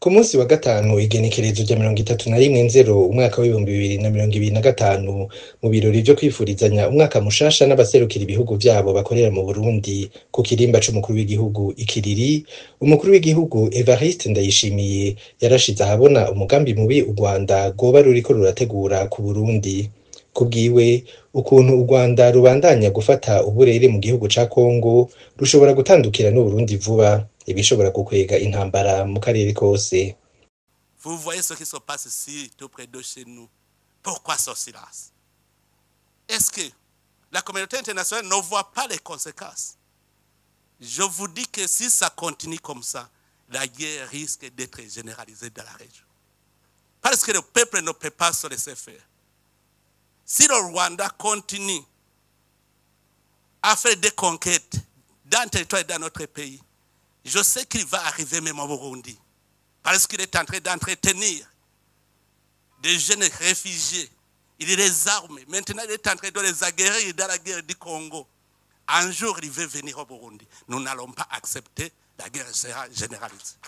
Ku munsi wa gatanu, igenekerezo rya 31 Nzero umwaka w'2025, mu birori vyo kwifurizanya umwaka mushasha n'abaserukira ibihugu vyabo bakorera mu Burundi ku kirimba c'umukuru w'igihugu ikiriri, umukuru w'igihugu Evariste Ndayishimiye yarashize ahabona umugambi mubi u Rwanda rwoba ruriko rurategura ku Burundi. Kubwiwe, ukuntu u Rwanda rubandanya gufata uburere mu gihugu ca Kongo, rushobora gutandukira n'Uburundi vuba, ibishobora gukwega intambara mu karere kose. Vous voyez ce qui se passe ici, tout près de chez nous. Pourquoi ce silence? Est-ce que la communauté internationale ne voit pas les conséquences? Je vous dis que si ça continue comme ça, la guerre risque d'être généralisée dans la région. Parce que le peuple ne peut pas se laisser faire. Si le Rwanda continue à faire des conquêtes dans le territoire et dans notre pays, je sais qu'il va arriver même au Burundi. Parce qu'il est en train d'entretenir des jeunes réfugiés. Il les arme. Maintenant, il est en train de les aguerrir dans la guerre du Congo. Un jour, il veut venir au Burundi. Nous n'allons pas accepter, la guerre sera généralisée.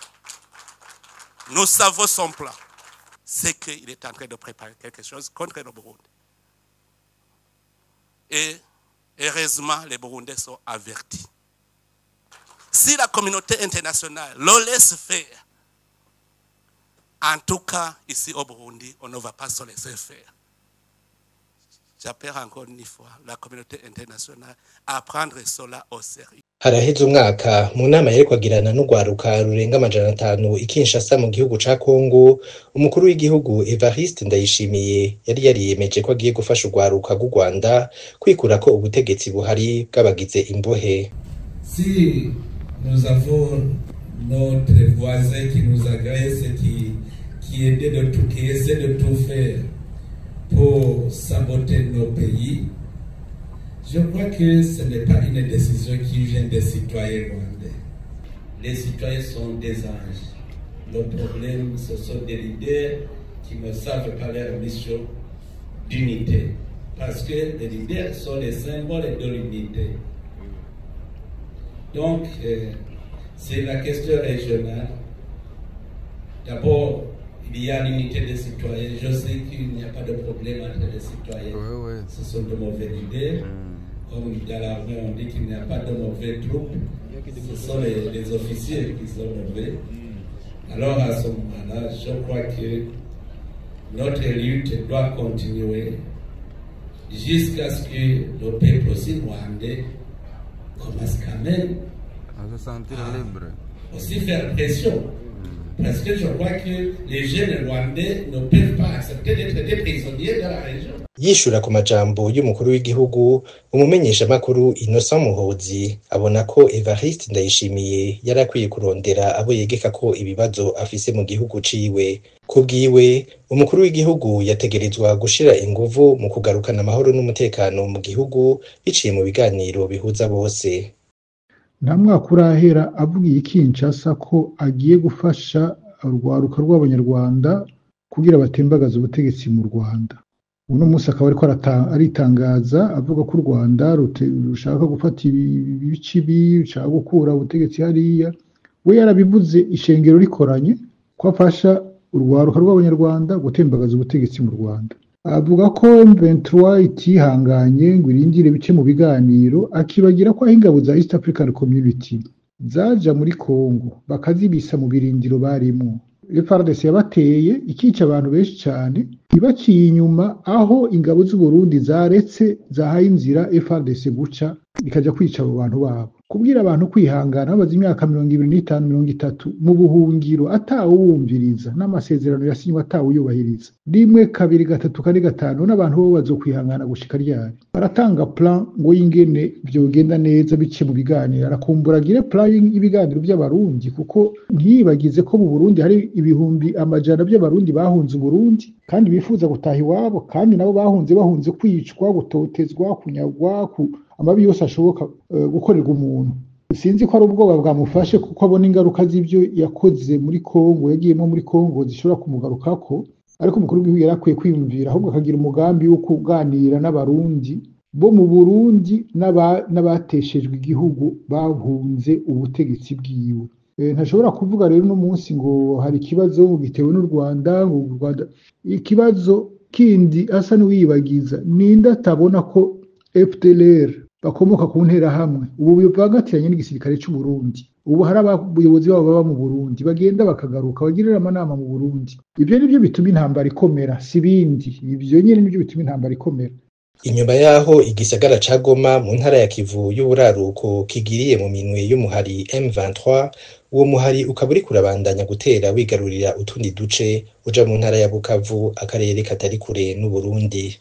Nous savons son plan. C'est qu'il est en train de préparer quelque chose contre le Burundi. Et heureusement, les Burundais sont avertis. Si la communauté internationale le laisse faire, en tout cas, ici au Burundi, on ne va pas se laisser faire. J'appelle encore une fois la communauté internationale à prendre cela au sérieux. Haraheze umwaka, mu nama yariko agirana n'urwaruka rurenga 500 i Kinshasa mu gihugu ca Kongo, umukuru w'igihugu Evariste Ndayishimiye yari yariyemeje ko agiye gufasha urwaruka rw'u Rwanda kwikurako ubutegetsi buhari bw'abagize imbohe. Si nous avons notre voisin qui nous agresse, qui aide de tout, qui essaie de tout faire pour saboter nos pays, je crois que ce n'est pas une décision qui vient des citoyens rwandais. Les citoyens sont des anges. Le problème, ce sont des leaders qui ne savent pas leur mission d'unité. Parce que les leaders sont les symboles de l'unité. Donc, c'est la question régionale. D'abord, il y a l'unité des citoyens. Je sais qu'il n'y a pas de problème entre les citoyens. Oui. Ce sont de mauvais leaders. Comme dans l'armée, on dit qu'il n'y a pas de mauvais troupes. Ce sont les officiers qui sont mauvais. Alors, à ce moment-là, je crois que notre lutte doit continuer jusqu'à ce que le peuple aussi rwandais commence quand même à se sentir libre, aussi faire pression. Parce que je crois que les jeunes rwandais ne peuvent pas accepter d'être des prisonniers dans la région. Yishura ku majambo y'umukuru w'igihugu, umumenyeshamakuru Innocent Muhozi abona ko Evariste Ndayishimiye yari akwiye kurondera abo yegeka ko ibibazo afise mu gihugu ciwe. Kubwiwe, umukuru w'igihugu yategerezwa gushira inguvu mu kugarukana amahoro n'umutekano mu gihugu biciye mu biganiro bihuza bose. Nta mwaka urahera avugiye i Kinshasa ko agiye gufasha urwaruka rw'Abanyarwanda kugira batembagaze ubutegetsi mu Rwanda. Uno munsi akaba ariko aritangaza avuga ko u Rwanda rushaka gufata ibice ibi, rushaka gukura ubutegetsi hariya. We yarabivuze ishengero rikoranye ko afasha urwaruka rw'Abanyarwanda gutembagaza ubutegetsi mu Rwanda. Avuga ko M23 itihanganye ngo irindire bice mu biganiro, akibagira ko aho ingabo za East African Community zaja muri Congo bakazibisa mu birindiro barimwo. FARDC yabateye ikica abantu benshi cyane, ibaciye inyuma aho ingabo z'u Burundi zaretse zahaye inzira FARDC guca ikaja kwica abo bantu babo. Kubwira abantu kwihangana babaze imyaka 25, 30 mu buhungiro atawumviriza, n'amasezerano yasinywe atawuyubahiriza, 1 2 3 4 5, n'abantu bo bazokwihangana gushika ryari? Baratanga plan ngo y'ingene vyogenda neza bice mu biganiro. Arakumbura agire plan y'ibiganiro by'Abarundi, kuko ntiyibagize ko mu Burundi hari 100,000 by'Abarundi bahunze Uburundi kandi bifuza gutaha iwabo, kandi nabo bahunze kwicwa, gutotezwa, kunyagwa, amabi yose ashoboka gukorerwa umuntu. Sinzi ko ari ubwoba bwamufashe kuko abona ingaruka z'ibyo yakoze muri Kongo, yagiyemo muri Kongo zishobora kumugarukako, ariko umukuru w'igihugu yarakwiye kwiyumvira ahubwo akagira umugambi wo kuganira n'Abarundi bo mu Burundi n'abateshejwe igihugu bahunze ubutegetsi bwiwe. Ntashobora kuvuga rero uno munsi ngo hari ikibazo gitewe n'u Rwanda, ngo u Rwanda. Ikibazo kindi asa n'uwiyibagiza, ninde atabona ko FDLR bakomoka ku nterahamwe ubu bivangatiranye n'igisirikare c'u Burundi? Ubu hari abayobozi babo baba mu Burundi, bagenda bakagaruka, bagirira amanama mu Burundi. Ivyo nivyo bituma intambara ikomera, si ibindi. Ivyo nyene nivyo bituma intambara ikomera. Inyuma yaho igisagara ca Goma mu ntara ya Kivu y'uburaruko kigiriye mu minwe y'umuhari M23, uwo muhari ukaba uriko urabandanya gutera wigarurira utundi duce uja mu ntara ya Bukavu, akarere katari kure n'Uburundi.